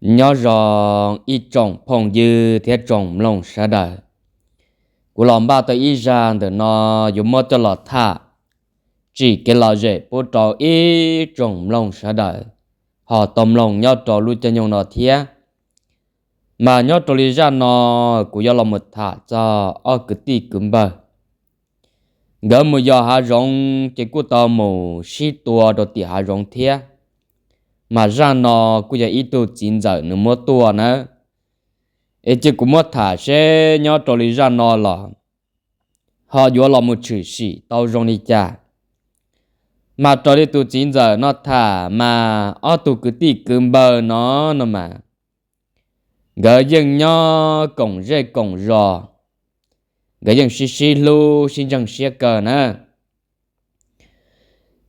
Nyob zoo ib tsoom phooj ywg thiab tsoom mloog sawv daws. Kuv los npaj tau ib zaj ntawm no yuav muab coj los tham tsim kev lom zem pub rau ib tsoom mloog sawv daws ho tau mloog nyob rau lub caij nyoog no thiab. Mas nyob rau li zaj no, kuv yuav los mus tham txog ob kwv tij kwv npawg. Nkawd mus yos hav zoov ces kuj tau mus sib tua rau tim hav zoov thiab. Mas zaj no kuj yog ib tug txiv ntxawm nws muab tuaj nawb. Es cia kuv muab tham seb nyob rau li zaj no los ho yuav los mus tshwm sim tau zoo li cas. Mas raws li tus txiv ntxawm no tham mas ob tug kwv tij kwv npawg no, no mas nkawd yeej nyob koom zej koom zos, nkawd yeej sib sib hlub sib ntseeg siab kawg na.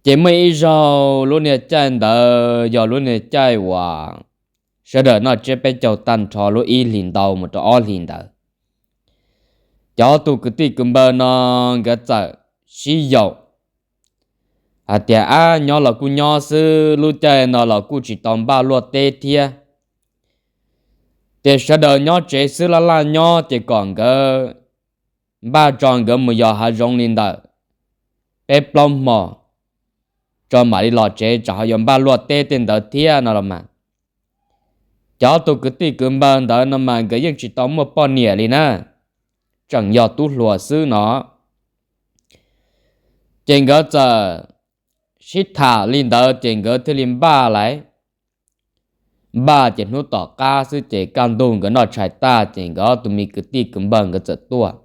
Ces muaj ib zaug lub niag caij ntawd yog lub niag caij uas sawv daws noj tsiab peb caug tag nrho lub ib hlis ntau mus rau ob hlis ntawd. Cov ob tug kwv tij kwv npawg no nkawd txawm sib yaum hais tias, ab, nyob los kuj nyob xwb, lub caij no los kuj tsis tau npaj luaj teb thiab. Ces sawv daws nyob tsev xwb laj laj nyob ces kom nkawd npaj tso nkawd mus yos hav zoov li ntawm peb plaub hmo tso mam li los tsev, tsam ho yuav npaj luaj teb tej ntawd thiab no los mas. Cov ob tug kwv tij kwv npawg ntawd no mas nkawd yeej tsis tau muaj poj niam li na, tseem yog tub hluas xwb no. Ces nkawd txawm sib tham li ntawd ces nkawd thiaj li npaj lawm. Npaj ces hnub tom qab xwb ces kaj ntug nkawd noj tshais tag ces nkawd ob tug me kwv tij kwv npawg nkawd txawm tuaj.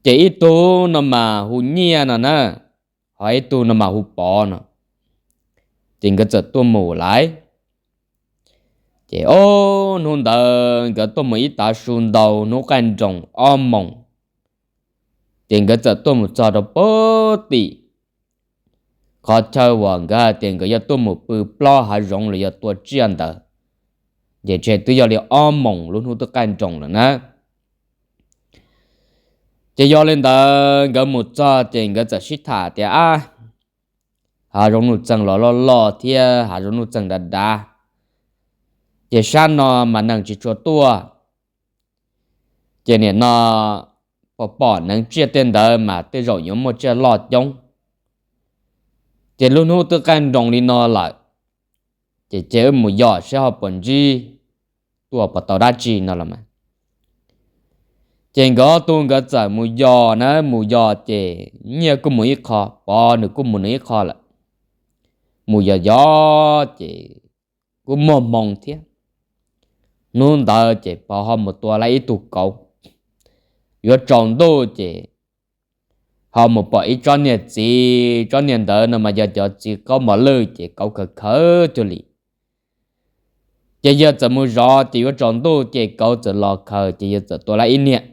Ces ib tug no mas hu Nyiaj no na, ho ib tug no mas hu Pov no. Ces nkawd txawm tuaj mus lawm. Ces ob hnub ntawd nkawd tuaj mus ib tav su ntau hnub qaij nroos ob moos, ces nkawd txawm tuaj mus txog rau pem tim qhov chaw uas nkawd hais tias nkawd yuav tuaj mus pw plob hav zoov los yog tua tsiaj ntawd. Ces twb yog li ob moos lub hnub twb qaij nroos lawm na. Ces yog li ntawd nkawd mus txog ces nkawd txawm sib tham tias, ab, hav zoov nuj txeeg los loj loj thiab hav zoov nuj txeeg dav dav, ces sab no mas neeg tsis tshua tuaj. Ces nim no pom pom neev tsiaj tej ntawd mas tej zaum yuav muaj tsiaj loj coob. Ces lub hnub twb qaij nroos li no lawm, ces cia wb mus yos seb ho puas ntsib, tuaj puas tau dab tsi no los mas. Ces nkawd ob tug nkawd txawm mus yos na, mus yos ces Nyiaj kuj mus ib qho, Pov nws kuj mus nws ib qho lawm. Mus yos yos ces kuj muaj hmoo thiab. Hnub ntawd ces Pov ho mus tua lawm ib tug kauv. Yuav tsaus ntuj ces ho mus pom ib tsob niag txiv, tsob niag ntawd no mas yog cov txiv qaub mos lwj ces kauv khaws khaws cuag li. Ces yawg txawm mus zov ces yuav tsaus ntuj ces kauv txawm los khaws ces yawg txawm tua lawm ib niag.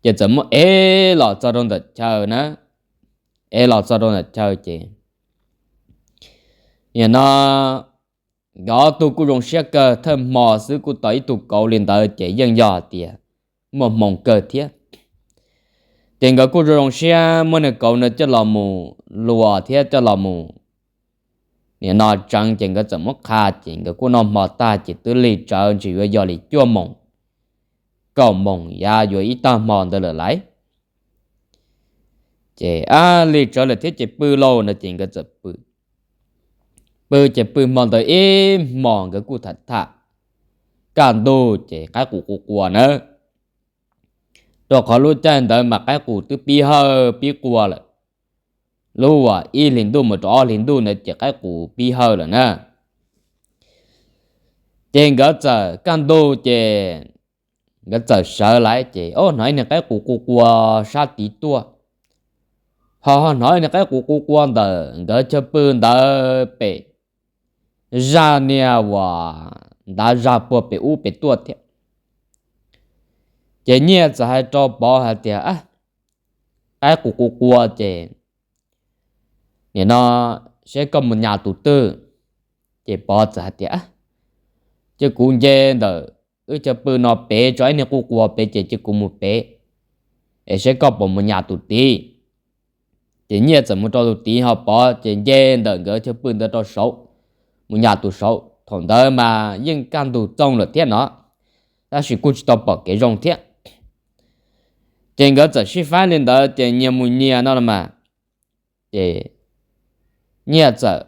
Ces txawm muab ev los txog rau ntawm chaw na, ev los txog rau ntawm chaw ces nim no nkawd ob tug kuj zoo siab kawg, thawj hmo xwb kuj tau ib tug kauv li ntawd ces yeej yog hais tias muaj hmoo kawg thiab. Ces nkawd kuj zoo zoo siab muab niag kauv ntawd coj los mus luas thiab coj los mus nim no tseev ces nkawd txawm muab qha ces nkawd kuj noj hmo tag ces twb lig tsawv ntshe yuav yog li cuaj moos, kaum moos yav yuav ib tag hmo ntawd lawm lauj. Ces ab, lig tsawv lawm thiab ces pw lauj no ces nkawd txawm pw. Pw ces pw hmo ntawd ib hmos nkawd kuj tham tham, kaj ntug ces qaib qus qua qua nawb. Rau qhov lub caij ntawd mas qaib qus twb pib hawj pib qua lawm. Lub uas ib hlis ntuj mus rau ob hlis ntuj ntawd ces qaib qus pib hawj lawm na. Ces nkawd txawm kaj ntug ces nkawd txawm sawv lawm ces o, hnov ib niag qaib qus qua qua sab tid tuaj. Ho ho hnov ib niag qaib qus qua qua ntawm nkawd chaw pw ntawd pem zaj niag uas ntav zaj puag pem ub pem tuaj thiab. Ces Nyiaj txawm hais rau Pov hais tias, qaib qus qua qua ces nim no seb koj mus nyas tus twg. Ces Pov txawm hais tias, cia kuv nce ntawm wb chaw pw no pem tso, ib niag qua qua pem ces cia kuv mus pem es seb koj puas mus nyas tus tid. Ces Nyiaj txawm mus rau tus tid ho Pov ces nce ntawm nkawd chaw pw ntawd rau saud, mus nyas tus saud. thaum ntawd mas yeej kaj ntug txoog lawm thiab no, tab sis kuj tsis tau pom kev zoo thiab. Ces nkawd txawm sib faib li ntawd ces nyias mus nyias no los mas, ces Nyiaj txawm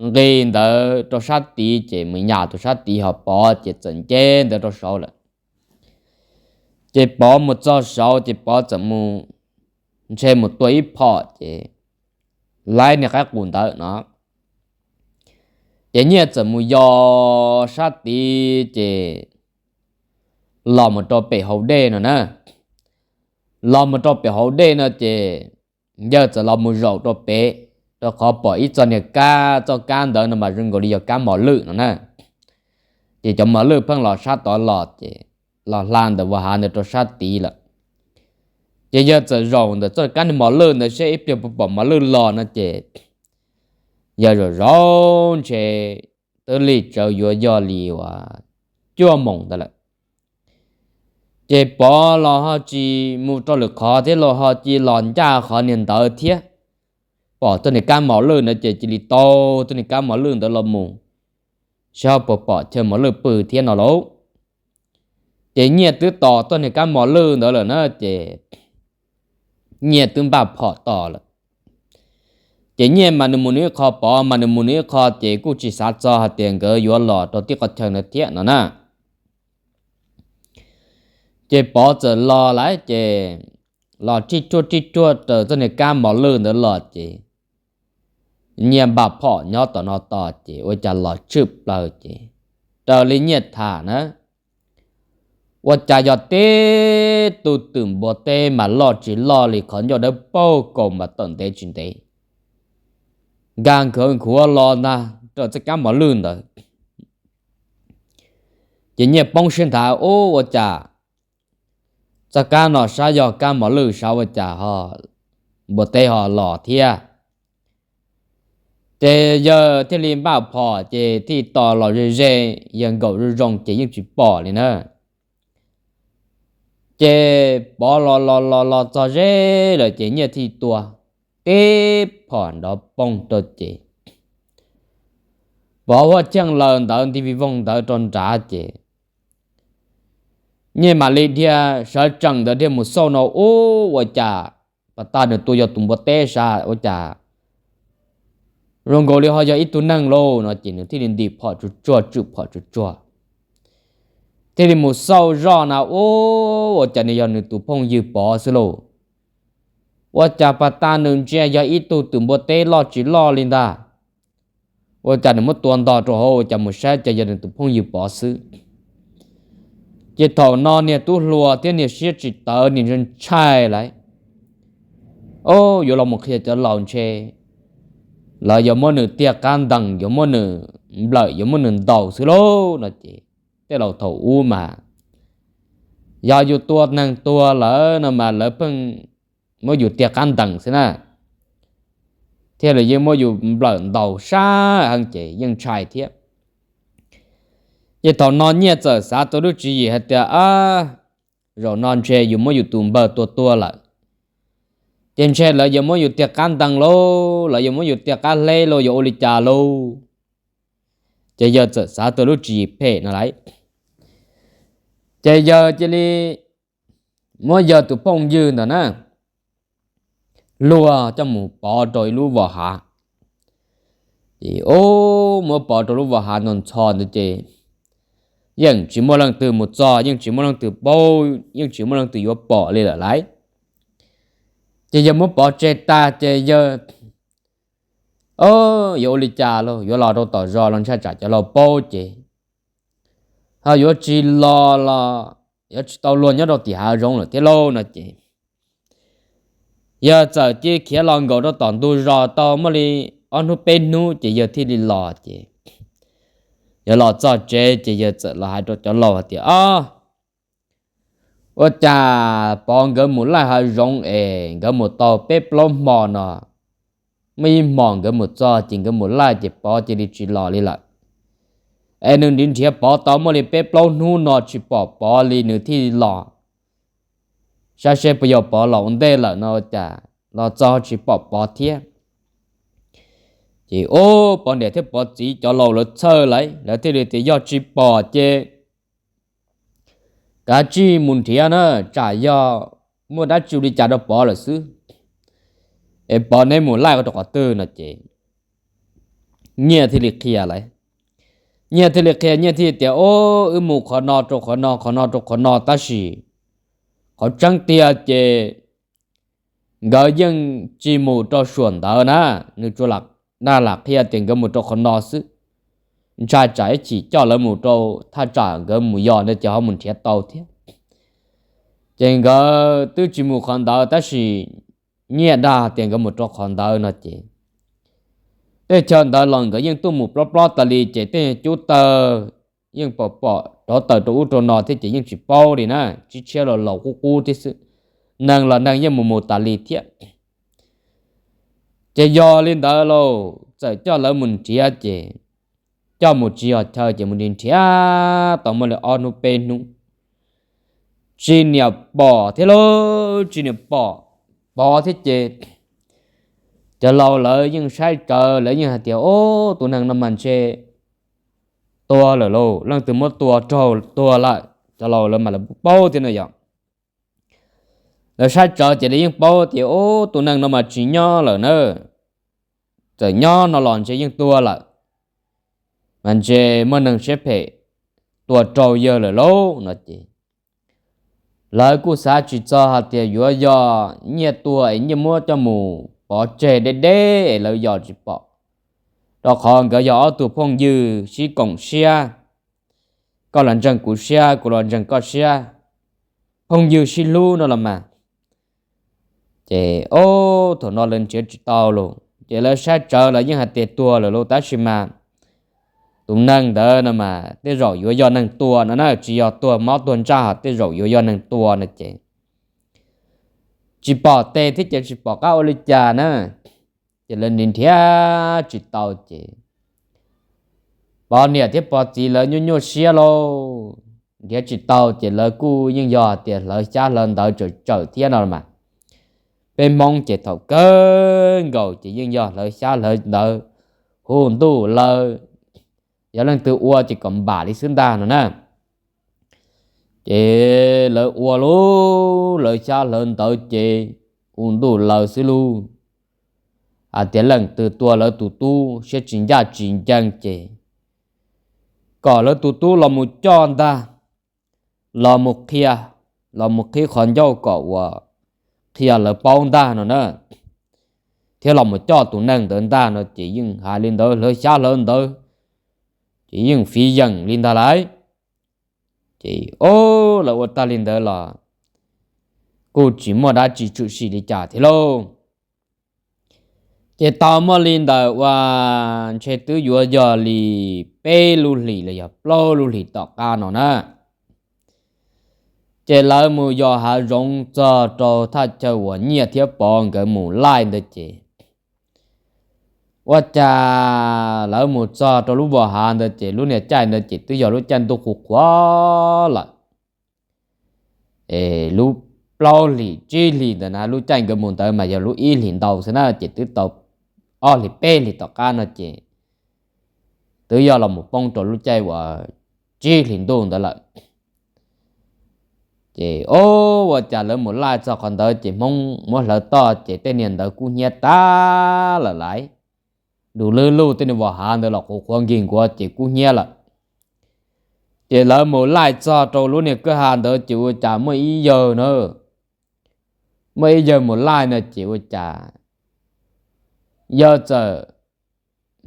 nqis ntawd rau sab tid ces mus nyas tus sab tid ho Pov ces txawm nce ntawd rau saud lawm. Ces Pov mus txog saud ces Pov txawm mus, ntshe mus tua ib phom ces laib niag qaib qus ntawd no. Ces Nyiaj txawm mus yos sab tid ces los mus rau pem hauv dej no na. Los mus rau pem hauv dej no ces yawg txawm los mus zaum rau pem, rau qhov pom ib txoj niag kab, txoj kab ntawd no mas zoo nkaus li yog kab mos lwj no na. Ces cov mos lwj pheej los sab tod los ces los hla ntawm vos hav ntawd rau sab tid lawm. Ces yawg txawm zaum ntawm txoj kab niag mos lwj ntawd seb ib pliag puas pom mos lwj los no ces yawg zaum zaum ntshe twb lig tsawv yuav yog li uas cuaj moos ntawd lawm. Ces Pov los ho tsis mus rau lwm qhov thiab los ho cia los ncaj qhov niag ntawd thiab. Pom txoj niag kab mos lwj ntawd ces cia li taug txoj niag kab mos lwj ntawd los mus, seb ho puas pom chaw mos lwj pw thiab no lauj. Ces Nyiaj twb tos txoj niag kab mos lwj ntawd lawm na ces Nyiaj twb npaj phom tos lawm. Ces Nyiaj mas nws mus nws ib qho, Pov mas nws mus nws ib qho ces kuj tsis xav txog hais tias nkawd yuav los rau tib qhov chaw ntawd thiab no na. Ces Pov txawm los lawm ces los rhij ruaj rhij ruaj raws txoj niag kab mos lwj ntawd los ces Nyiaj npaj phom nyob tom no tos ces ua cas los tshwm plaws ces raws li Nyiaj tham na, ua cas yog tib tug twm npua teb mas loj tsis loj li qhov ncauj dawb paug kaus mas tawm ntev tsis ntev, nkag nkhav nkhuav los ntag rau txoj kab mos lwj ntawd. Ces Nyiaj poob siab nthav, ub, ua cas txoj kab no sav yog kab mos lwj sav ua cas ho npua teb ho los thiab. Ces yawg thiaj li npaj phom ces thiaj tos los ze ze, yawg nkaum zoo zoo ces yeej tsis pom li na. Ces Pov los los los los txog ze lawm ces Nyiaj thiaj tua tib phom nrov poog rau ces Pov huaj cheej laws ntawd nti vij voog ntawd rau nrad ces Nyiaj mam li dhia sawv tsees ntawd dhia mus xauj no, ub, ua cas pas tas nws tua yog tus npua teb sav ua cas zoo nkaus li ho yog ib tug neeg lauj no ces nws thiaj li ntim phom tsuag tsuag, tswm phom tsuag tsuag, thiaj li mus xauj zoj na, ub, ua cas nws yog nws tus phooj ywg Pov xwb lauj. Ua cas pas tas nws ntsia yog ib tug twm npua teb loj tsis loj li ntag. Ua cas nws muab tua ntog rau hauv, ua cas mus saib ces yog nws tus phooj ywg Pov xwb. Ces thaum no niag tub hluas thiab niag siab tsis tawv, niag ntshai ntshai lawm, o, yuav los mus qhia cov laus ntshe lawv yuav muab nws tiag qab ntees, yuav muab nws nplawm, yuav muab nws ntaus xwb lauj no ces tej laus thaum ub mas yog yus tua neeg tuag lawm no mas lawv pheej muab yus tiag qab ntees xwb na, thiab lawv yeej muab yus nplawm ntaus sab heev ces yeej ntshai thiab. Ces thaum no Nyiaj txawm xav tau lub tswv yim hais tias, zaum no ntshe yus muab yus tus npawg tua tuag lawm, ces ntshe lawv yuav muab yus tiag qab ntees lauj, lawv yuav muab yus tiag qab hleb lauj, yuav ua li cas lauj. Ces yawg txawm xav tau lub tswv yim phem no lawm. Ces yawg cia li muab yawg tus phooj ywg ntawd na luag coj mus pov rau ib lub vos hav. Ces ub, muab pov rau lub vos hav no ntxhov ntawd ces yeej tsis muaj leej twg mus txog, yeej tsis muaj leej twg paub, yeej tsis muaj leej twg yuav pom li lawm lauj. Ces yawg muab pov tseg tag ces yawg, o, yuav ua li cas lauj, yuav los rau tom zos los ntshai tsam cov laus paub ces ho yuav tsis los los yuav tsis tau luag nyob rau tim hav zoov lawm thiab lauj no ces yawg txawm cia khiav los nkaum rau tom ntug zos tau muaj li ob hnub peb hnub ces yawg thiaj li los ces yawg los txog tsev ces yawg txawm los hais rau cov laus hais tias, o, ua cas Pov nkawd mus laij hav zoov es nkawd mus tau peb plaub hmo no, muaj ib hmos nkawd mus txog ces nkawd mus laij ces Pov cia li tsis los li lawm. Es nws nrhiav nrhiav Pov tau muaj li peb plaub hnub no tsis pom Pov li nws thiaj li los saib seb puas yog Pov los ua ntej lawm no, cas los txog tsis pom Pov thiab. Ces ub, Pov niam thiab Pov txiv cov laus lawv txhawj lawm, lawv thiaj li tias, Yog tsis pom ces kav tsij mus nrhiav na, tsam yog muaj dab tsi li cas rau Pov lawm xwb, es Pov neb mus laij rau qhov twg? no ces Nyiaj thiaj li qhia lawm. Nyiaj thiaj li qhia, Nyiaj thiaj li tias, Ub, wb mus qhov no rau qhov no, qhov no rau qhov no, tab sis qhov tseeb tiag ces nkawd yeej tsis mus rau suam ntawd na. Nws tsuas dag lam qhia tias nkawd mus rau qhov no xwb, ntshai tsam ib chim coj lawv mus rau thaj tsam nkawd mus yos ntawd ces ho mus nrhiav tau thiab. Ces nkawd twb tsis mus qhov ntawd tab sis Nyiaj dag tias nkawd mus rau qhov ntawd no ces tej chaw ntawd los nkawd yeej tuaj mus plob plob tas li, ces tej cub tawg yeej pom pom rov tawm rau ub rau no thiab ces yeej tsis paub li na, tsib tshiab los laus qub qub thiab xwb, neeg los neeg yeej mus mus tas li thiab. Ces yog li ntawd lauj, txawm coj lawv mus nrhiav ces coj mus tsis yog chaw ces mus nrhiav tau muaj li ob hnub peb hnub, tsis niam pom thiab lauj, tsis niam pom Pov thiab ces cov laus lawv yeej saib tsawv, lawv yeej hais tias, Ub, tus neeg no mas ntshe tuag lawm lauj, leej twg muab tua raug tuag lawm. Cov laus lawv mas lawv paub thiab no yog lawv saib tsawv ces lawv yeej paub tias, Ub, tus neeg no mas tsis nyob lawm na, txawm nyob no los ntshe yeej tuag lawm, mas ntshe muaj neeg siab phem tua raug yawg lawm lauj no ces lawv kuj xav tsis txog hais tias yuav yog Nyiaj tua es Nyiaj muab coj mus pov tseg deb deb es lawv yos tsis pom, rau qhov nkawd yog ob tug phooj ywg sib koom siab, koj los ntseeg kuv siab, kuv los ntseeg koj siab, phooj ywg sib hlub no los mas. Ces ub, thaum no lawv nrhiav tsis tau lauj, ces lawv saib tsawv lawv yeej hais tias tuag lawm lauj, tab sis mas tus neeg ntawd no mas tej zaum yuav yog neeg tua no na, tsis yog tuag mob tuag ntsaj, tej zaum yuav yog neeg tua no ces tsis pom tes thiab ces tsis pom qab ua li cas na. Ces lawv nrhiav tsis tau ces Pov niam thiab Pov txiv lawv nyuaj nyuaj siab lauj, nrhiav tsis tau ces lawv kuj yeej yog tias hlawv xyab hlawv ntawv tsawm tsawm thiab no mas. Peb Hmoob ces thaum kawg nkaus ces yeej yog hlawv xyab hlawv ntawv, hu ntuj lawv, yog leej twg ua ces kom npam li xwb ntag no na. Ces lawv ua lauj, hlawv xyab hlawv ntawv ces hu ntuj lawv xwb lauj, hais tias leej twg tua lawv tus tub siab tsis ncaj tsis ncees ces kom lawv tus tub los mus coj ntag, los mus qhia, los mus qhib qhov ncauj kom uas qhia lawv paub ntag no na, thiab los mus coj tus neeg ntawd ntag no ces yeej hais li ntawd, hlawv xyab hlawv ntawv ces yeej fiv yeem li ntag lauj. Ces ub, lawv ua tag li ntawd los kuj tsis muaj dab tsi tshwm sim li cas thiab lauj. Ces tau muaj li ntawd ua ntshe twb yuav yog li peb lub hlis los yog plaub lub hlis tom qab no na, ces lawv mus yos hav zoov txog rau thaj chaw uas Nyiaj thiab Pov nkawd mus laij ntawd ces ua cas lawv mus txog rau lub vos hav ntawd ces lub niag caij ntawd ces twb yog lub caij ntuj qhuav qhuav lawm. Es lub plaub hlis tsib hlis ntawd na, lub caij nkawd mus ntawd mas yog lub ib hlis ntau xwb na, ces twb tau ob hlis peb hlis tom qab no ces twb yog los mus poob rau lub caij uas tsib hlis ntuj ntawd lawm. Ces ub, ua cas lawv mus laij txog qhov ntawd ces Hmoob muab hlawv toj ces tej niag ntawd kub hnyiab tag lawm lauj. Du lwb luj tej niag vos hav ntawd los qhuav qhuav nkig nkuav ces kub hnyiab lawm. Ces lawv mus laij txog rau lub niag kwj ha ntawd ces ua cas muaj ib yawg na, muaj ib yawg mus laij no ces ua cas yawg txawm,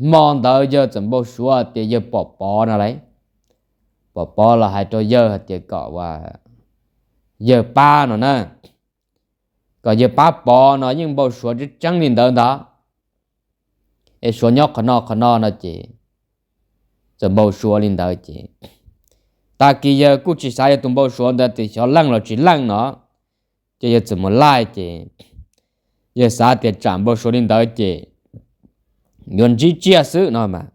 hmo ntawd yawg txawm npau suav tias yawg pom Pov no lauj. Pom Pov los hais rau yawg hais tias kom yawg pab no na, kom yawg pab Pov no, yeej npau suav tseeb tseeb li ntawd ntag. Es suav nyob qhov no qhov no no ces txawm npau suav li ntawd ces tag kis yawg kuj tsis xav yog tus npau suav ntawd tias xyov leej los tsis leej no, ces yawg txawm mus laij ces yawg xav tias tsam npau suav li ntawd ces yuav ntsib tsiaj xwb no mas.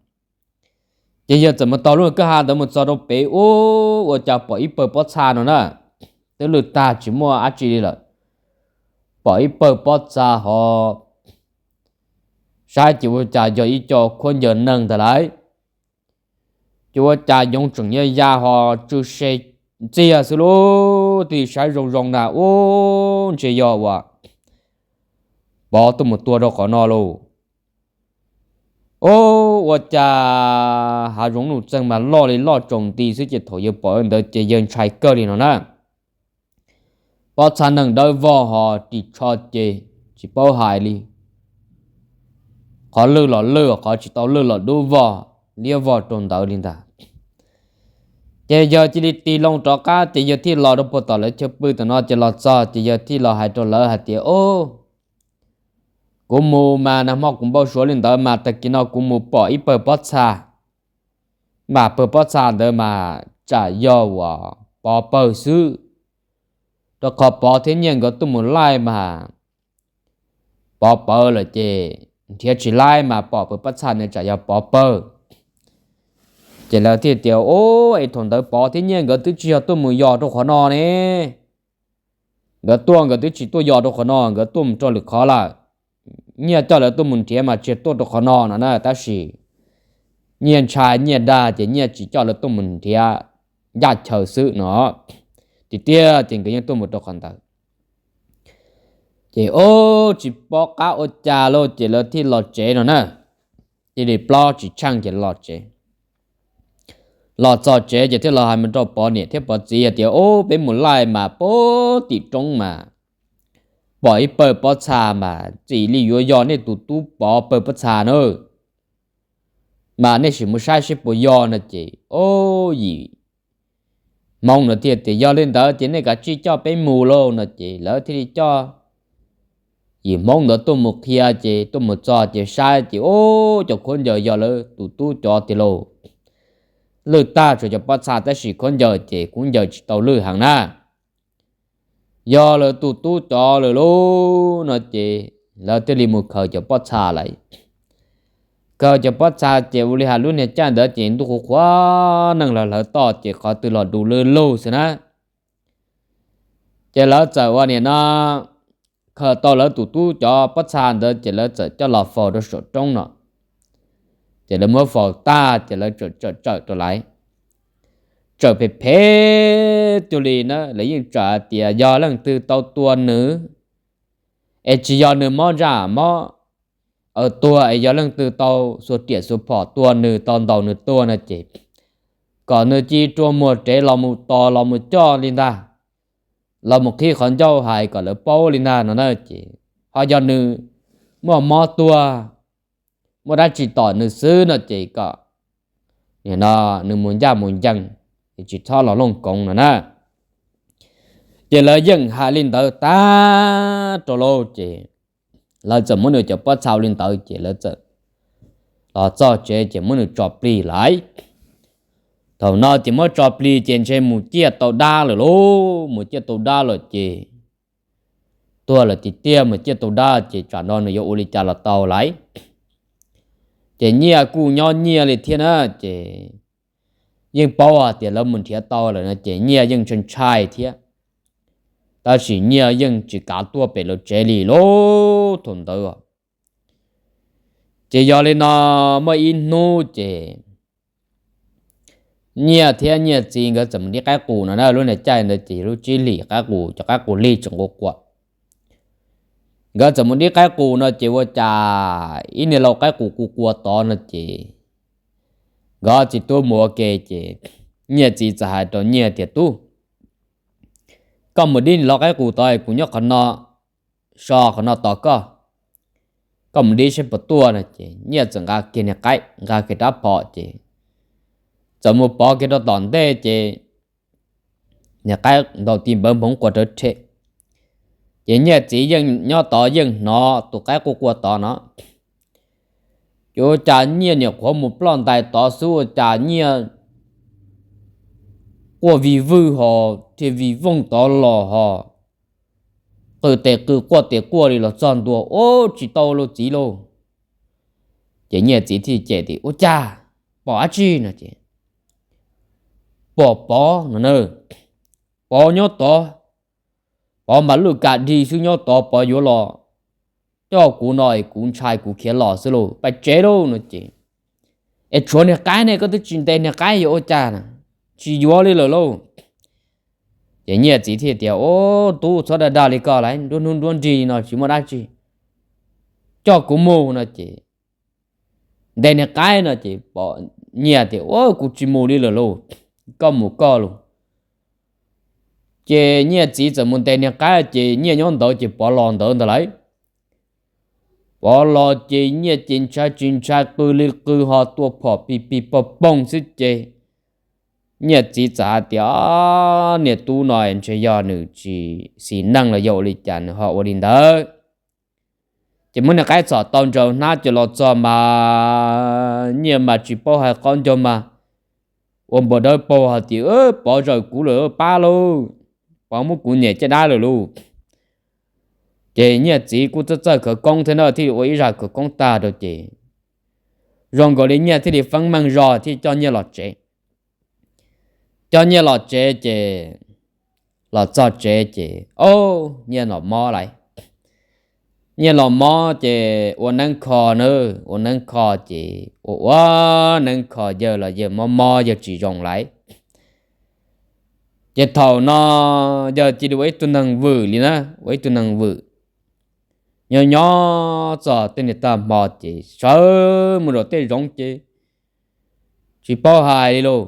Ces yawg txawm mus taug lub kwj ha ntawd mus txog rau pem ub, ua cas pom ib pawg pob txha no na, twb lwj tag tsis muaj dab tsi li lawm. Pom ib pawg pob txha hov Saib ces ua cas yog ib co khaub ncaws neeg ntag lauj. Ces ua cas yoov tseem ya ya ho tsw se ntxiag xwb lauj, thiaj li saib zoo zoo na, ub, ntshe yog uas Pov tuaj mus tua rau qhov no lauj. Ub, ua cas hav zoov nuj txeeg mas loj li loj tsaus nti xwb ces thaum yawg pom li ntawd ces yawg ntshai kawg li no na. Pob txha neeg dawb vog ho ris tsho ces tsis paub hais li. Qhov lwj los lwj, qhov tsis tau lwj los dub vog liab vog rau ntawd li ntag. Ces yawg cia li tig loo rov qab ces yawg thiaj los rau puag tom lawv chaw pw tom no ces los txog ces yawg thiaj los hais rau lawv hais tias, Ub, kuv mus mas nag hmo kuv npau suav li ntawd mas tag kis no kuv mus pom ib pawg pob txha, mas pawg pob txha ntawd mas tsam yog uas Pov pawg xwb, rau qhov Pov thiab Nyiaj nkawd tuaj mus laij mas Pov pawv lawm ces nrhiav tsis laib mas pom pawg pob txha ntawd tsam yog Pov pawg. Ces lawv thiaj tias, Ub, es thaum ntawd Pov thiab Nyiaj nkawd twb tsis yog tuaj mus yos rau qhov no ne. Nkawd tuaj nkawd twb tsis tuaj yos rau qhov no, nkawd tuaj mus rau lwm qhov lawm. Nyiaj coj lawv tuaj mus nrhiav mas tsis tuaj rau qhov no no na, tab sis Nyiaj ntshai Nyiaj dag ces Nyiaj tsis coj lawv tuaj mus nrhiav ncaj chaw xwb no. Tiag tiag ces nkawd yeej tuaj mus rau qhov ntawd. Ces ub, tsis paub qab ua cas lauj, ces lawv thiaj los tsev no na. Cia li plaub tsis tsheej ces los tsev. Los txog tsev ces thiaj los hais mus rau Pov niam thiab Pov txiv hais tias, Ub, peb mus laij mas puag tim roob mas pom ib pawg pob txha mas txim li yuav yog nej tus tub Pov pawg pob txha na. Mas nej sim mus saib seb puas yog no ces, ub, yim Hmoob ntawd thiaj tias, Yog li ntawd ces nej kav tsij coj peb mus lauj no ces lawv thiaj li coj yim Hmoob ntawd tuaj mus qhia ces tuaj mus txog ces saib ces, ub, cov khaub ncaws yog lawv tus tub cov tiag lauj. Lwj tag tsuas cov pob txha tab sis khaub ncaws ces khaub ncaws tsis tau lwj heev na. Yog lawv tus tub cov lawm lauj no ces lawv thiaj li mus khaws cov pob txha lawm. Khaws cov pob txha ces ua li hais lub niag caij ntawd ces ntuj qhuav qhuav neeg los hlawv toj ces qhov twg los du lwj lug xwb na. Ces lawv txawm ua niam no khaws tau lawv tus tub cov pob txha ntawd ces lawv txawm coj los faus rau saum roob no. Ces lawv muab faus tag ces lawv tsawm tsawm tsawm rau lawv, tsawm phem phem cuag li na, lawv yeej tsawm hais tias yog leej twg tau tua nws es tsis yog nws mob ntsaj mob tuag es yog leej twg tau xuas riam xuas phom tua nws tau ntaus nws tuag no ces kom nws cia li rua muag rev los mus tos los mus coj li ntag, los mus qhib qhov ncauj hais kom lawv paub li ntag no na ces ho yog nws muaj mob tuag, muaj dab tsi tom nws xwb no ces kom nim no nws mus ncaj mus ncees, tsis txhob los looj koov no na. Ces lawv yeej hais li ntawd tag rau lauj ces lawv txawm muab nws cov pob txha li ntawd ces lawv txawm los txog tsev ces muab nws tso plig lawm. Thaum no ces muab tso plig ces ntshe mus ciaj tau dab lawm lauj, mus ciaj tau dab lawm ces tuag lawm tiag tiag, mus ciaj tau dab ces tsam no nws yuav ua li cas los tau lawm. Ces Nyiaj kuj nyob Nyiaj li thiab na, ces yeej paub hais tias lawv mus nrhiav tau lawm no ces Nyiaj yeej ntshai ntshai thiab. Tab sis Nyiaj yeej tsis kav tuaj pem lawv tsev li lauj thaum ntawd. Ces yog li no muaj ib hnub ces Nyiaj thiab Nyiaj txiv nkawd txawm mus dib qaib qus no na, lub niag caij ntawd ces lub tsib hlis qaib qus, cov qaib qus lig tseem quaj quaj. Nkawd txawm mus dib qaib qus no ces ua cas ib niag lau qaib qus quaj quaj tod no ces nkawd txiv tub mus ua ke ces Nyiaj txiv txawm hais rau Nyiaj tias, Tub, koj mus dib niag lau qaib qus tod es kuv nyob qhov no, so qhov no tos koj, koj mus dib seb puas tuaj no ces Nyiaj txawm nqa kiag niag qaib, nqa kiag rab phom ces txawm mus pov kiag rau tom ntej ces niag qaib ntaus ti npawv nphoov quaj rawv rhe. Ces Nyiaj txiv yeej nyob tod yeej hnov tus qaib quaj quaj tod no. Ces ua cas Nyiaj nyuam qhuav mus ploj ntais tod xwb ua cas Nyiaj quaj vij vwj ho, thiaj vij vooj tod los ho, qw tes qw quaj tes quaj li los txog ntua, Ub, tsis tau lauj txiv lauj. Ces Nyiaj txiv thiaj cem tias, Ua cas, pom dab tsi no ces, Pom Pov no na, Pov nyob tod, Pov mas lwj ka dig xwb nyob tod, Pov yuav los coj kuv no es kuv ntshai kuv khiav los xwb lauj, pais tsev lauj no ces, es tshuav niag qaib ne, koj twb tsis ntes niag qaib yuav ua cas na, tsis yuav li lawm lauj. Ces Nyiaj txiv thiaj tias, Ub, tub, txhob dag dag li koj lauj, nruab hnub nruab nrig no tsis muaj dab tsi, coj kuv mus no ces, ntes niag qaib no ces Nyiaj tias, Ub, kuv tsis mus li lawm lauj, koj mus koj lauj. Ces Nyiaj txiv txawm mus ntes niag qaib ces Nyiaj nyob ntawd ces Pov los ntawd ntag lauj. Pov los ces Nyiaj ces ntshai tsis ntshai, qw li qw ho tua phom pig pig pog poog xwb ces Nyiaj txiv txawm hais tias, Niag tub no ntshe yog nws tsis xis neej los yog ua li cas nws ho ua li ntawd. Ces muab niag qaib txhom tau ntsaws hnab ces los txog mas Nyiaj mas tsis paub hais qab ncauj mas ua npau dawb paug hais tias, Pov zawm kuv lawm, pab lauj, Pov muab kuv nyem caj dab lawm lauj. Ces Nyiaj txiv kuj txawj txawj khawv koob thiab na, thiaj li ua ib zaj khawv koob tag rau ces zoo nkaus li Nyiaj thiaj li feeb meej zog thiaj coj Nyiaj los tsev. Coj Nyiaj los tsev ces los txog tsev ces, ob, Nyiaj los mob lauj. Nyiaj los mob ces ua neeb kho na, ua neeb kho ces ua ua neeb kho yawg los yawg mob mob yawg tsis zoo lauj. Ces thaum no yawg cia li ua ib tug neeg vwm li na, ua ib tug neeg vwm. Nyob nyob txog tej niag tag hmo ces sawv mus rau tej zoov ces tsis paub hais li lauj,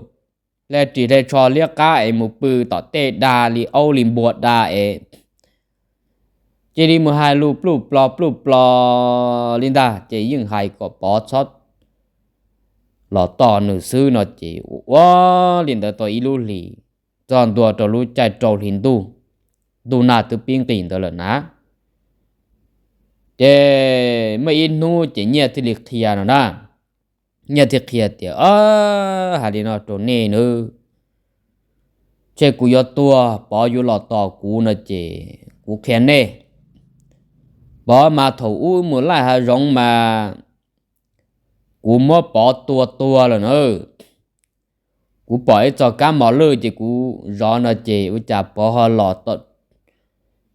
hle ris hle tsho liab qab es mus pw tom tej da li aub li npua da es cia li mus hais lus pluj plo pluj plo li ntag, ces yeej hais kom Pov txhob los tos nws xwb no ces ua ua li ntawd tau ib lub hlis, txog ntua rau lub caij rau hli ntuj, ntuj nag twb pib nqis ntawd lawm na. Ces muaj ib hnub ces Nyiaj thiaj li qhia no na, Nyiaj thiaj qhia tias, Hais li no rau nej nawb, tseg kuv yuav tuag, Pov yuav los tos kuv no ces kuv qhia nej. Pov mas thaum ub mus laij hav zoov mas kuv muab Pov tua tuag lawm na. Kuv pom ib txoj kab mos lwj ces kuv zov no ces ua cas Pov ho los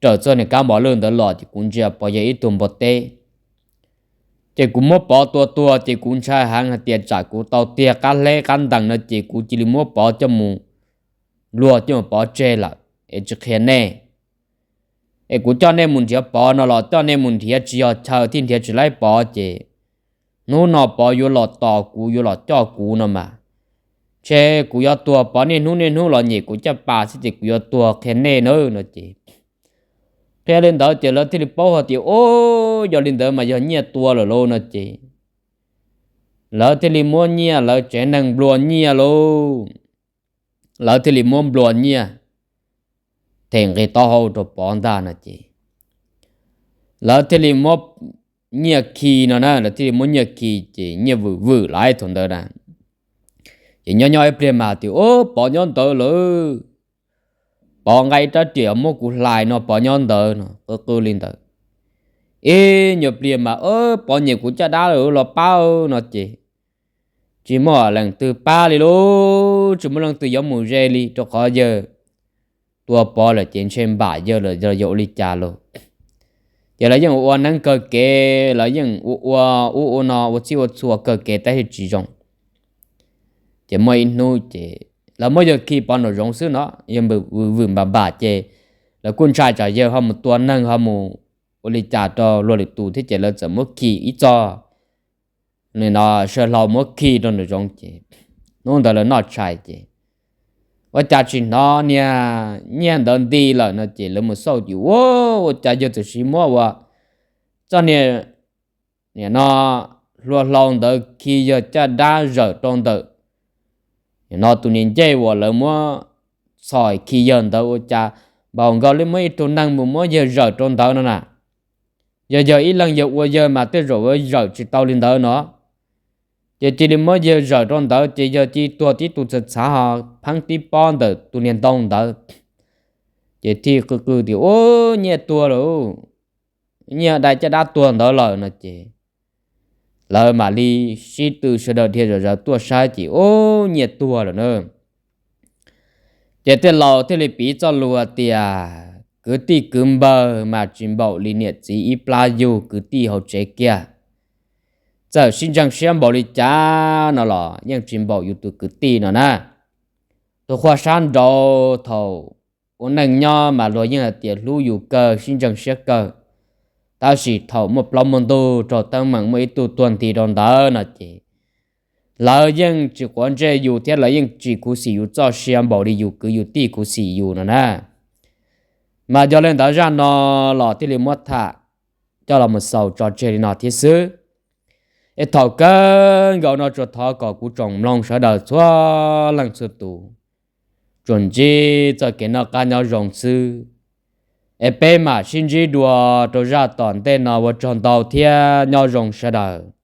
raws txoj niag kab mos lwj ntawd los ces kuv ntsia Pov yog ib tug npua teb. Ces kuv muab Pov tua tuag ces kuv ntshai heev hais tias tsam kuv tau tiag qab hleb qab ntees no ces kuv cia li muab Pov coj mus, luag coj mus pov tseg lawm es tsis qhia nej. Es kuv coj nej mus nrhiav Pov no los coj nej mus nrhiav tsis yog chaw thiaj nrhiav tsis laib Pov ces hnub no Pov yuav los tos kuv, yuav los coj kuv no mas, tseg kuv yuav tuag, Pov niaj hnub niaj hnub los nyem kuv caj pas xwb ces kuv yuav tuag, qhia nej nawb no ces qhia li ntawd ces lawv thiaj li paub hais tias, Ub, yog li ntawd mas yog Nyiaj tua lawm lauj no ces lawv thiaj li muab Nyiaj, lawv tsev neeg nplua Nyiaj lauj. Lawv thiaj li muab nplua Nyiaj them nqi taub hau rau Pov ntag no ces lawv thiaj li muab Nyiaj khi no na, lawv thiaj li muab Nyiaj khi ces Nyiaj vwm vwm lawm thaum ntawd na. Ces nyob nyob ib pliag mas tias, Ub, Pov nyob ntawd lawm, Pov nqa ib rab riam muab kuv hlais no, Pov nyob ntawd no, qw qw li ntawd. Ib nyuag pliag mas, Pov nyem kuv caj dab lawm, los pab no ces tsis muaj leej twg pab li lauj, tsis muaj leej twg yuav mus ze li rau qhov yawg tua Pov lawm ces ntshe npam yawg lawm, yog ua li cas lauj. Ces lawv yeej ua neeb kawg kev, lawv yeej ua ua ub ua no ua txhij ua txhua kawg kev tab sis tsis zoo. Ces muaj ib hnub ces lawv muab yawg khi Pov nraum zoov xwb no, yawg vwm vwm npam npam ces lawv kuj ntshai tsam yawg ho mus tua neeg ho mus ua li cas rau luag lwm tus thiab ces lawv txawm muab khi ib txoj, nim no saw hlau muab khi rau nraum zoov ces hnub ntawd lawv noj tshais ces ua cas tsis hnov niag Nyiaj ntawd nti lawm no ces lawv mus xauj ces ua, ua cas yawg txawm siv muab ua txoj niag, nim no hlua hlau ntawd khi yawg caj dab zawm rau ntawm, nim no tus niag ncej uas lawv muab txhom khi yawg ntawd ua cas npaum nkaus li muab ib tug neeg mus muab yawg zawm rau ntawd no na. Yog yawg ib leeg yawg ua yawg mas tej zaum yuav zawm tsis tau li ntawd no. Ces cia li muab yawg zawm rau ntawd ces yawg cia li tuag tib tug txhav txhav ho pheeb tib pob ntawm tus niag ntoo ntawd. Ces thiaj qw qw tias, Ub, Nyiaj tuag lawm, Nyiaj dai caj dab tuag ntawd lawm no ces lawv mam li sib tw sawv daws dhia zom zaws tuaj saib ces, Ub, Nyiaj tuag lawm na. Ces tej laus thiaj li piv txoj lus tias, kwv tij kwv npawg mas tsis npaum li niam txiv ib plab yug kwv tij hauv tsev kiag. Txawm sib ntseeg siab npaum li cas no los yeej tsis npaum yus tus kwv tij no na. Tus qhua sab nraud thaum ua neej nyob mas luag yeej hais tias hlub yus kawg sib ntseeg siab kawg, tab sis thaum muaj plaub muaj ntug raug teeb meem muaj ib tug tuag nthi rau ntawd no ces lawv yeej tsis quav ntsej yus thiab lawv yeej tsis khuv xim yus txoj sia npaum li yus kwv yus tij khuv xim yus no na. Mas yog li ntawd zaj no los thiaj li muab tham coj los mus xaus tso tseg li no thiab xwb. Es thaum kawg nkaus no tsuas thov kom kuv tsoom mloog sawv daws txhua leej txhua tus tsuas ntsib txoj kev noj qab nyob zoo xwb. Es peb mam sib ntsib dua rau zaj tom ntej no, ua tsaug ntau thiab nyob zoo sawv daws.